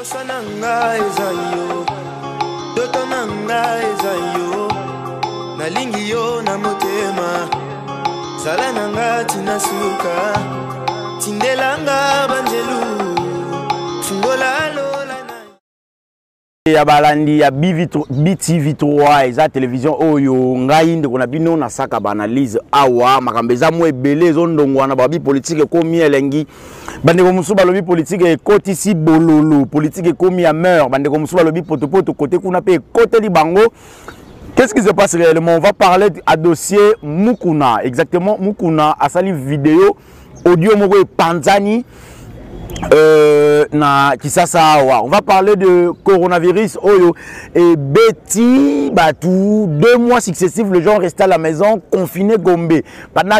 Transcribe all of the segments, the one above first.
Posa na nga eza yo, ndoto na nga eza yo, nalingi yo na motema, zala na nga tina suka, tindela nga banjelu, fungola lola na ya balandi ya BTV3. Eza télévision oyo ngai ndeko na bino nasaka baanalyse awa. Makambo eza mwa ebele ezondongwana, babi politike ekomi elengi. Bandeko mosusu balobi politike ekotisi bololo, politike ekomi ya meur. Bandeko mosusu balobi potopoto kote kuna mpe ekoteli bango. Qu'est-ce qui se passe réellement? On va parler à dossier Mukuna. Exactement, Mukuna asali vidéo audio moko epanzani na Kisasa awa. On va parler de coronavirus oyo et Betty Batou. 2 mois successifs, les gens restaient à la maison, confinés, Gombe. Pendant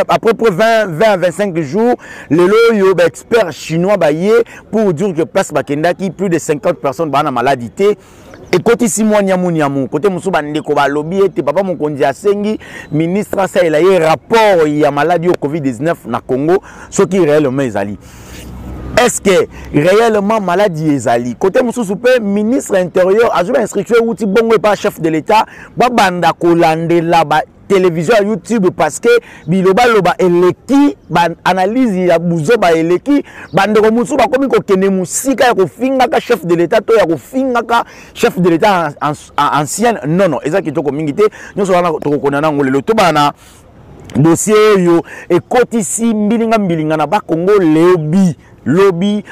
après 20, 20 à 25 jours, lelo oyo ba expert chinois baye pour dire que place bakendaki, plus de 50 personnes bana maladie te. Ekotisi mwa nyamu nyamu kote mosusu. Bandeko balobi ete papa mokonzi asengi ministre asalela ye rapport ya maladie oyo COVID-19 na Congo, soki réellement ezali. Est-ce que réellement maladie ezali? Côté mosusu mpe, ministre intérieur azwi bainstruction euti bongo epa chef de l'État, babanda kolandela ba télévision ya YouTube, parce que bilobaloba eleki, baanalyse ya buzoba eleki. Bandeko mosusu bakomi kokende mosika ya kofingaka chef de l'État to ya kofingaka chef de l'État ancienne. Non, non, eza kitoko mingi te. Nyonso wana tokokona nango lelo. Tobana na dossier oyo ekotisi mbilinga mbilinga na Bakongo lobi. Lobi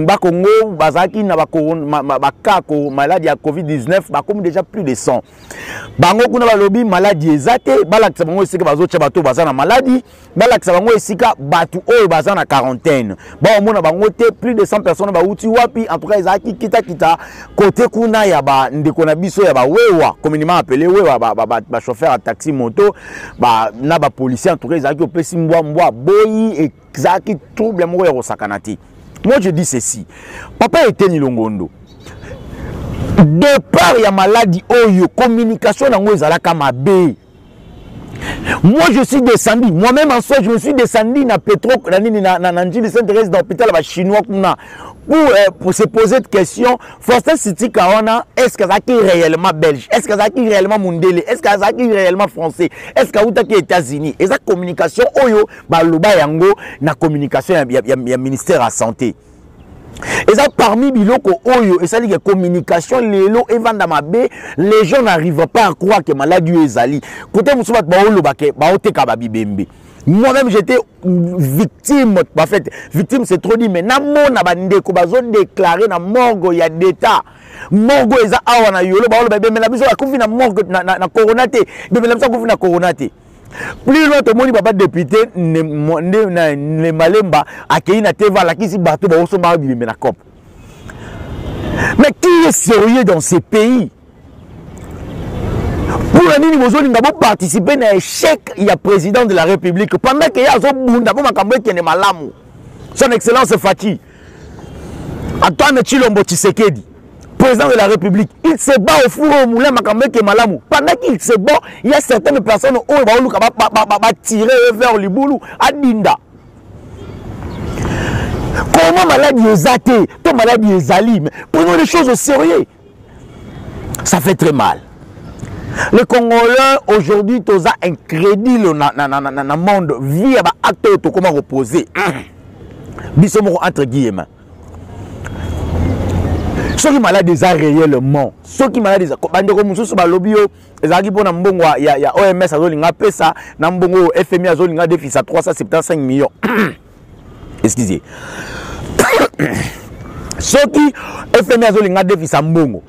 Bakongo bazalaki na bacas maladie ya COVID-19, bakomi déjà plus de 100. Bango kuna balobi maladie eza te. Balakisa bango esika bazotya bato baza na maladie, balakisa bango esika bato oyo baza na quarantaine, baomona bango te. Plus de 100 personnes bauti wapi? En tout cas, ezalaki kitakita kote kuna ya bandeko na biso ya bawewa, communément appelé wewa, bachauffeur ya taxi moto na bapolicier. En tout cas, ezalaki opesi mbwa mbwa boyi, ezalaki trouble moko ya kosakana te. Moi, je dis ceci: papa Eteni Longondo, départ ya maladie oyo, communication nango ezalaka mabe. Moi, je suis descendu moi-même en soi, je me suis descendu na Petro na nini na Njili Sainte Thérèse, na hôpital ya bachinois kuna, pour se poser de questions. Faustin Sitika wana, est ce que azalaki réellement belge? Est ce que azalaki réellement mundele? Est ce que azalaki réellement français? Est ce que autaki États-Unis? Eza communication oyo baloba yango na communication ya ministère ya santé. Eza parmi biloko oyo esali ke communication lelo evanda mabe. Les gens n'arrivent pas à croire que maladie oyo ezali. Kote mosusu, bato baoloba ke baoteka babibembe. Moi-même, j'étais victime. En fait, victime, c'est trop dit, mais namona bandeko bazodéclare na morgue ya d'État, morgue eza awa na Yolo, baoloba ebembe na biso akufi na morgue na corona te, ebembe na biso akufi na corona te. Plus loin, tomoni papa député nde Malemba akei na TV, alakisi bato baosombaka bibembe na cope. Mais qui est sérieux dans ces pays? Mpona nini bozolinga boparticipe na échec ya président de la République pendant ke ye azobunda mpo makambo ekende malamu? Son Excellence Fatshi Antoine Tshilombo Tshisekedi, président de la République, il se bat au four et au moulin, makambo eke malamu. Pendant qu'il se bat, il y a certaines personnes oyo baoluka batire vers libulu adinda. Comment maladie eza te to maladie ezali? Mais prenons les choses au sérieux, ça fait très mal. Les Congolais aujourd'hui toza incrédule na monde vie ya baacte oyo tokóma reposer biso moko, entre guillemets. Soki maladie eza réellement, soki maladie eza, bandeko mosusu balobi yo ezalaki mpona mbongo ya OMS azolinga apesa na mbongo oyo FMI azolinga defisa 375 millions. Excusez, soki FMI azolinga defisa mbongo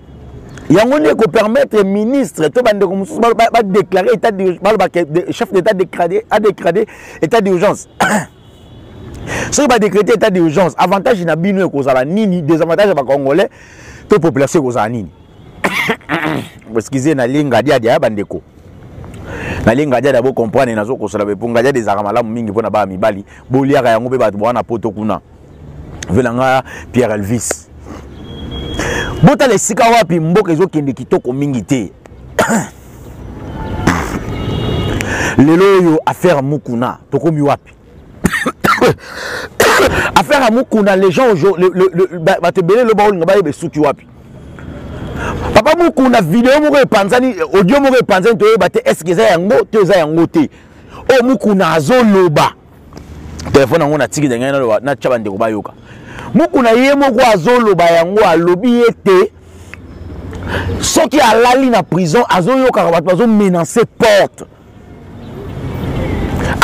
yango nde ekopermettre ministre to bandeko mosusu badéclare état, baloba chef d'État adéclaré état d'urgence. Soki badécréter état d'urgence, avantage na bino ekozala nini? Désavantage ya bacongolais to population ekozala nini? Excusez, nalinga diadia ya bandeko, nalinga diadia, bocomprendre. Nazokosola bepo ngadiadia ezalaka malamu mingi mpona bana mibali, boliaka yango mpe bato bawana poto kuna. Ve na nga Pierre Elvis, botala esika wapi mboka ezokende kitoko mingi te. Lelo oyo, affaire Mukuna, tokomi wapi? Affaire ya Mukuna, les gens bato ebele loba olinga bayeba esuki wapi. Papa Mukuna, video moko epanzani, audio moko epanzani, toyeba te est-ce que eza yango to eza yango te. Oyo Mukuna azoloba, telefone yango natiki na ngai naloba, natya bandeko bayoka. Mukuna ye moko azoloba yango, alobi ete soki alali na prison azoyokaka bato bazomenace porte.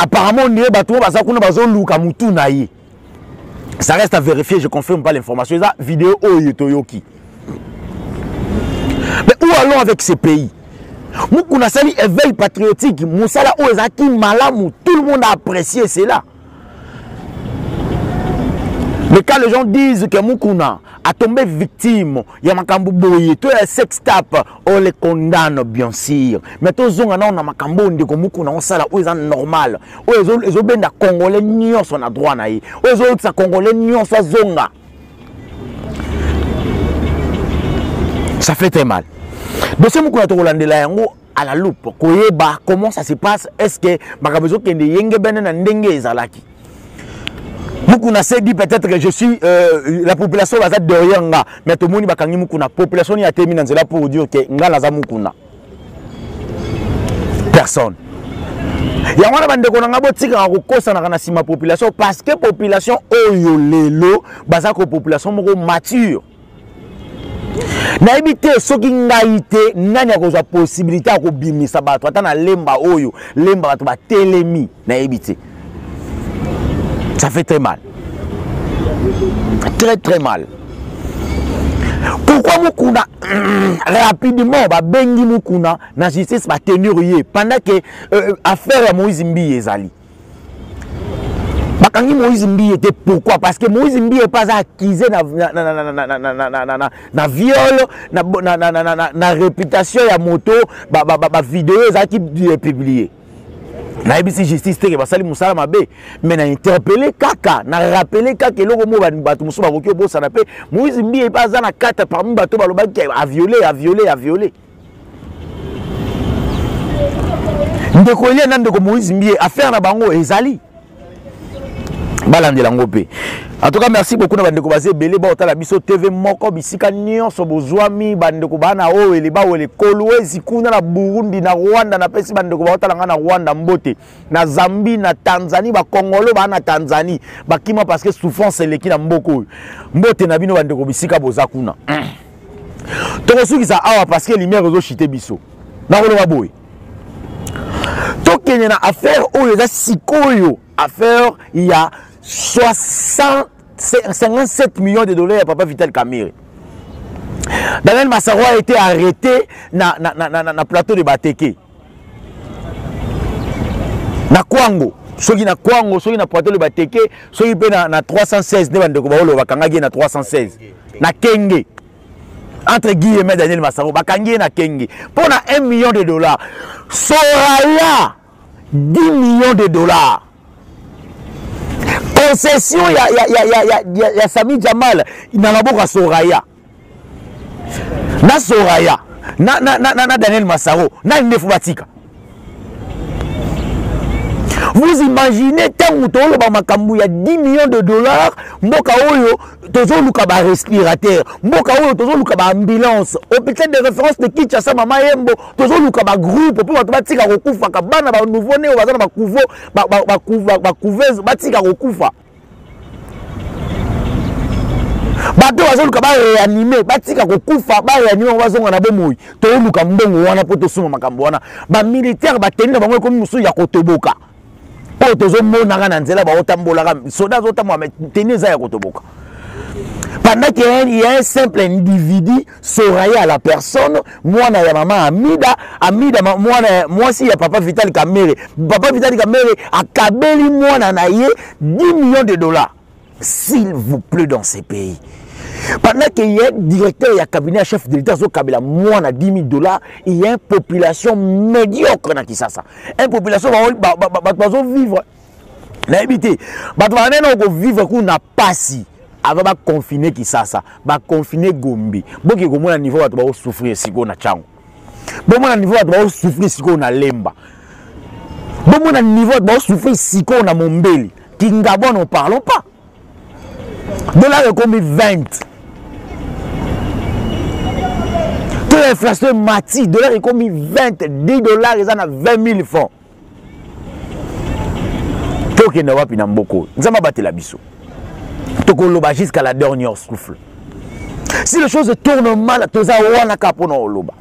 Apparemment on dirait bato oyo baza kuna bazoluka mutu na ye. Ça reste à vérifier, je confirme pas l'information. Eza vidéo oyo toyoki. Mais où allons avec ces pays? Mukuna sali éveil patriotique, musala oyo ezalaki malamu, tout le monde a apprécié cela. Mais quand les gens disent que Mukuna a tombé victime, il y a makambo boye, to ya sex tape, on les condamne bien sûr. Mais to zonga na on makambo ndeko Mukuna on sala oyo eza normal. Oyo ezo ezo benda congolais nyonso na droit na ye. Oyo ezo yokisa congolais nyonso azonga. Ça fait très mal. Dossier Mukuna tokolandela yango à la loupe, koyeba comment ça se passe, est-ce que makambo ezokende yenge bene na ndenge ezalaki. Mukuna s'est dit peut-être que je suis la population baza derrière nga, mais tout le monde bakangi Mukuna, population ni atemi na nzela pour dire que nga naza Mukuna. Personne. Yango wana bandeko na nga botikaka kokosanaka na nsima population, parce que population oyo lelo baza ko population moko mature. Nayebi te soki ngai te nani akozwa possibilité ya kobimisa bato ata na lemba oyo lemba bato batelemi, nayebi te. Ça fait très mal, très très mal. Pourquoi Mukuna rapidement babengi Mukuna na justice ba tenir ye pendant que affaire ya Moïse Mbiye ezali? Bakangi Moïse Mbiye te pourquoi? Parce que Moïse Mbiye pas accusé na viol, na réputation ya moto, ba vidéo ezalaki publié. Nayebisi justice te ke basali mosala mabe, mais na interpellé kaka, na rappelé kaka eloko moko bato mosusu bakoki kobosana mpe. Moïse Mbiye mpe aza na kati parmi bato balobaki a violé, a violé, a violé. Ndeko Elie na ndeko Moïse Mbiye, affaire na bango ezali balandela yango mpe. En tout cas, merci beaucoup na bandeko baza ebele baotala biso TV moko bisika nyonso bozwami, bandeko bana oyo ele bawele Kolwezi kuna na Burundi na Rwanda, napesi bandeko baotala nga na Rwanda mbote, na Zambie, na Tanzanie, ba Congolo ba na Tanzanie bakima parce que souffrance eleki na mboka oyo. Mbote na bino bandeko bisika boza kuna. Tokosukisa awa parce que lumière ezochite biso. Nakoloba boye, tokende na affaire oyo eza sikoyo, affaire ya 57 millions de dollars ya papa Vital Kamerhe. Daniel Massaro a été arrêté na plateau de Bateke. Na Kwango, soki na Kwango, soki na plateau de Bateke, soki pe na 316 nde bandeko baolo bakangaki ye na 316. Na Kenge. Entre guillemets Daniel Massaro bakangi ye na Kenge pour na 1 million de dollars. Soraya 10 millions de dollars. Concession ya Sami Jamal na maboko Soraya. Na Soraya, na Daniel Massaro, na ndefu batika. Vous imaginez tango toloba makambo ya 10 millions de dollars, mboka oyo tozoluka ba respirateur, mboka oyo tozoluka ba ambulance, hôpital de référence de Kinshasa Mama Yembo, tozoluka ba groupe po bato batika kokufa, ka bana ba nouveau né baza na ba couveau, ba, ba, ba, ba, ba couveuse batika kokufa. Bato bazoluka ba réanimer, batika kokufa, ba réanimer bazonga na bomoi. Toluka mbongo wana po tosuma makambo wana. Ba militaire ba tenir bango ekomi mosusu ya kotoboka. Oyo tozomonaka na nzela baotambolaka, soda azotambola mais tenir eza ya kotoboka. Pendant qu'il y a un simple individu, Soraya à la personne, mwana ya mama Amida, Amida mwana mwasi ya papa Vital Kamerhe. Papa Vital Kamerhe akabeli mwana na ye 10 millions de dollars. S'il vous plaît, dans ces pays. Pendant qu'il y a un directeur, il y a cabinet chef de l'État, Kabila, moi, à 10 000 dollars, il y a une population médiocre dans Kinshasa. Une population qui va vivre. Nayebi te. Bato ba nene ko vivre kuna pasi. Avant ba confiner Kinshasa, ba confiner Gombe. Boki ko mona niveau bato ba souffrir siko na Tshangu. Bo mona niveau bato ba souffrir siko na Lemba. Bo mona niveau bato ba souffrir siko na Mombeli. Kingabwa, n'en parlons pas. Dollar ekomi 20. Taux ya inflation emati, dollar ekomi 20, 10 dollars eza na 20 000 francs. Tokende wapi na mboka oyo? Nzambe abatela biso. Tokoloba jusqu'à la dernière souffle. Si les choses tournent mal, toza wana kaka mpona koloba.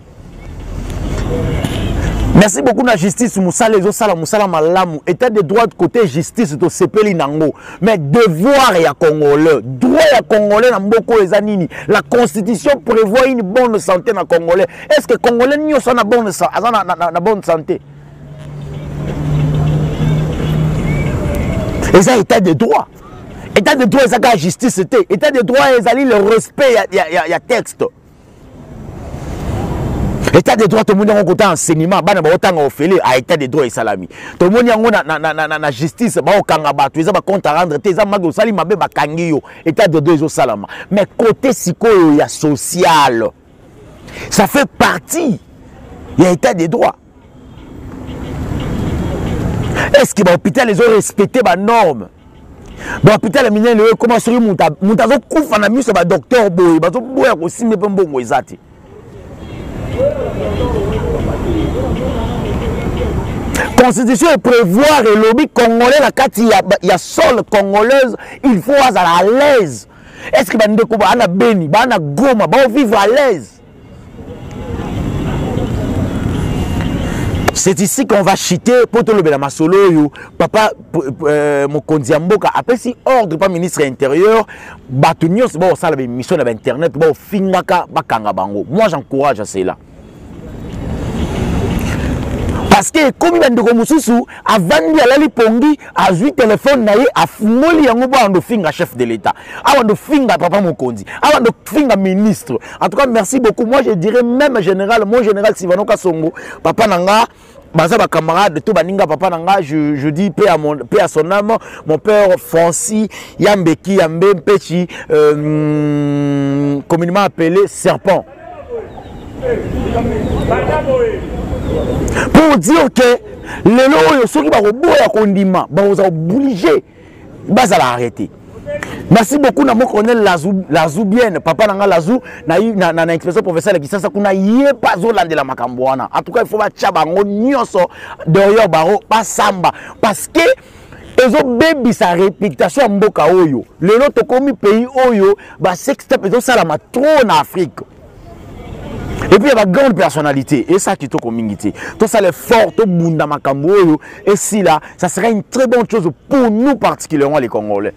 Merci beaucoup na justice musala ezosala musala malamu état de droit côté justice tosepeli nango mais devoir ya congolais droit ya congolais na mboka oyo eza nini la constitution prévoit une bonne santé na congolais est ce que congolais nyonso na bonne aza na, na, na, na bonne santé eza état de droit état de droit eza kaka justice te état de droit ezali le respect ya, ya, ya, ya texte état de droit tomoni yango kota enseignement bana baotanga ofele a état de droit esalami tomoni yango na, na, na, na, na justice baokanga bato eza bacompte à rendre te eza mage osali mabe bakangi yo état de droit ezosalama mais côté sikoyo ya social ça fait partie ya état de droit est ce que bahôpital ezo respecte banorme bahôpital ya minene oyo ekoma soki moto azokufa na miso ya badocteur boye bazoboya kosimba mpe mbongo eza te constitution eprévoir elobi congolais na kati ya, ya sol congolaise il faut azala à l'aise est ce que bandeko baa na beni baa na goma baovivre à l'aise C'est ici qu'on va chiter pour tolobela masolo oyo papa euh, mokonzi ya mboka apesi ordre pa ministre intérieur bato nyonso baosala baémission na bainternet baofingaka bakanga bango moi j'encourage à cela parce que ekomi bandeko mosusu avandi alali pongi azwi telefone na ye afungoli yango mpo ando finga chef de l'état awa ndo finga papa mokonzi awa ndo finga ministre en tout cas merci beaucoup moi je dirais même général mon général Sivano Kasongo papa na nga baza ba camarade to baninga papa na nga je, je dis paix à, mon, paix à son âme mon père Francis Yambeki Yambe Mpechi euh, communément appelé serpent pour dire que lelo oyo soki bakoboya kondima bakozala oblige bazala arrêté merci beaucoup na mon colonel lazou lazou bien papa na nga lazou na na, na, na expression professeur ya kisasa kuna ye mpe azolandela makambo wana en tout cas il faut batya bango nyonso derrière bango basamba parce que ezobebisa réputation ya mboka oyo lelo tokomi pays oyo ba sextape ezosalama trop na afrique et puis ya ba grande personnalité esa kitoko mingi te tosala effort tobunda makambo oyo esila ça serait une très bonne chose pour nous particulièrement les congolais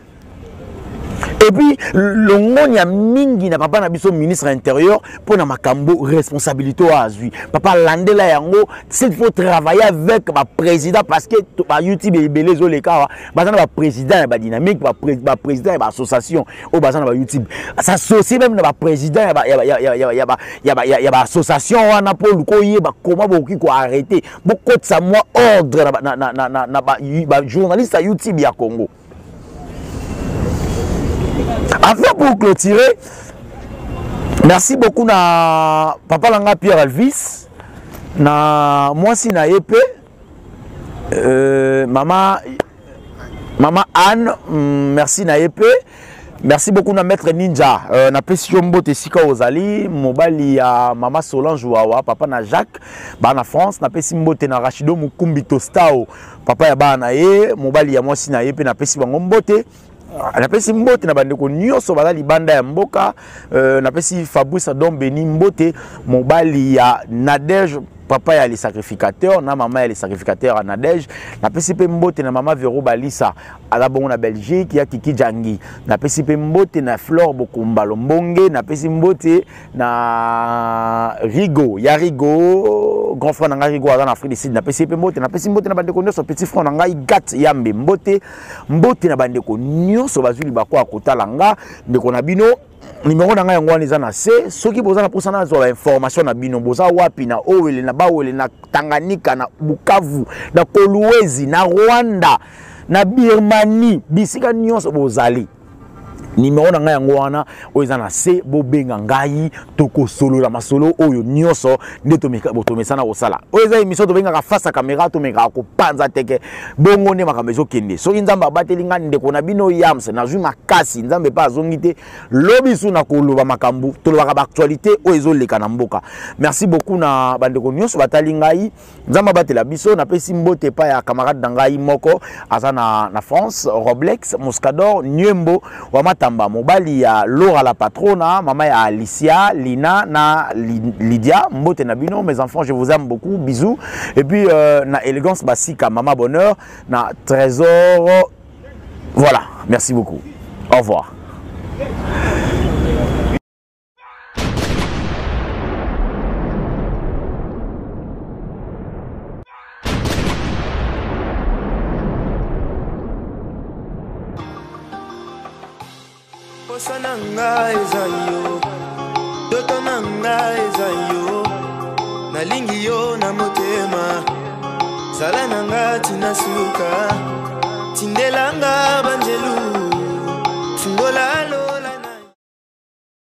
et puis longonya mingi na papa na biso ministre intérieur mpo na makambo responsabilité oyo azwi papa landela yango s'il faut travailler avec baprésident parce que bayoutube ebele ezoleka awa baza na baprésident ya badynamique baprésident ya baassociation oyo baza na bayoutube s'associe meme na baprésident ya baassociation wana mpo oluka oyeba koma bokoki koarrete bokotisa mwa ordre na bajournaliste ya youtube ya congo enfin pour clôturer merci beaucoup na papa na nga pierre alvis na mwasi na ye mpe euh, mama mama anne mm, merci na ye mpe merci beaucoup na maître ninja euh, napesi yo mbote esika ozali mobali ya mama solange wawa papa na jacques baa na france napesi mbote na rachido mokumbi tostao papa ya bana na ye mobali ya mwasi na ye mpe napesi bango mbote napesi mbote na bandeko nyonso baza libanda ya mboka euh, napesi fabrice adon beni mbote mobali ya nadege papa ya les sacrificateurs na mama ya les sacrificateurs ya nadege napesi mpe mbote na mama vero balisa aza bongo na belgique ya kiki jangi napesi mpe mbote na flore bokumba lombonge napesi mbote na rigo ya rigo grand frère na ngai rigo aza na afrique du sud napesi ye mpe mbote napesi mbote na bandeko nyonso petit frère na ngai gat yambe mbote mbote na bandeko nyonso bazwi libaku ya kotala nga ndeko na bino nimero na ngai yango wana eza na se soki boza na mposa nazwa bainformation na bino boza wapi na owele na bawele na tanganyika na bukavu na kolwezi na rwanda na birmanie bisika nyonso bozali. Nimero na ngai yango wana oyo eza na se, bobenga ngai, tokosolola masolo oyo nyonso nde tomesana kosala. Oyo eza émission tobengaka face à caméra, tomekaka kopanza teke bongo nde makambo ezokende. Soki Nzambe abateli ngai, ndeko na bino Yams, nazwi makasi, Nzambe mpe azongi te lobi su na koloba makambo, tolobaka baactualité oyo ezoleka na mboka. Merci beaucoup na bandeko nyonso batali ngai. Nzambe abatela biso. Napesi mbote epai ya camarade na ngai moko aza na France, Roblex Moscador Nyembo wa Matamba, mobali ya Laura la patrona, mama ya Alicia, Lina na Lydia. Mbote na bino mes enfants, je vous aime beaucoup, bisous. Et puis na Élégance Basika, mama bonheur, na Trésor. Voilà, merci beaucoup, au revoir. Posa na nga eza yo, ndoto na nga eza yo, nalingi yo na motema, zala na nga tina suka, tindelanga banjelu.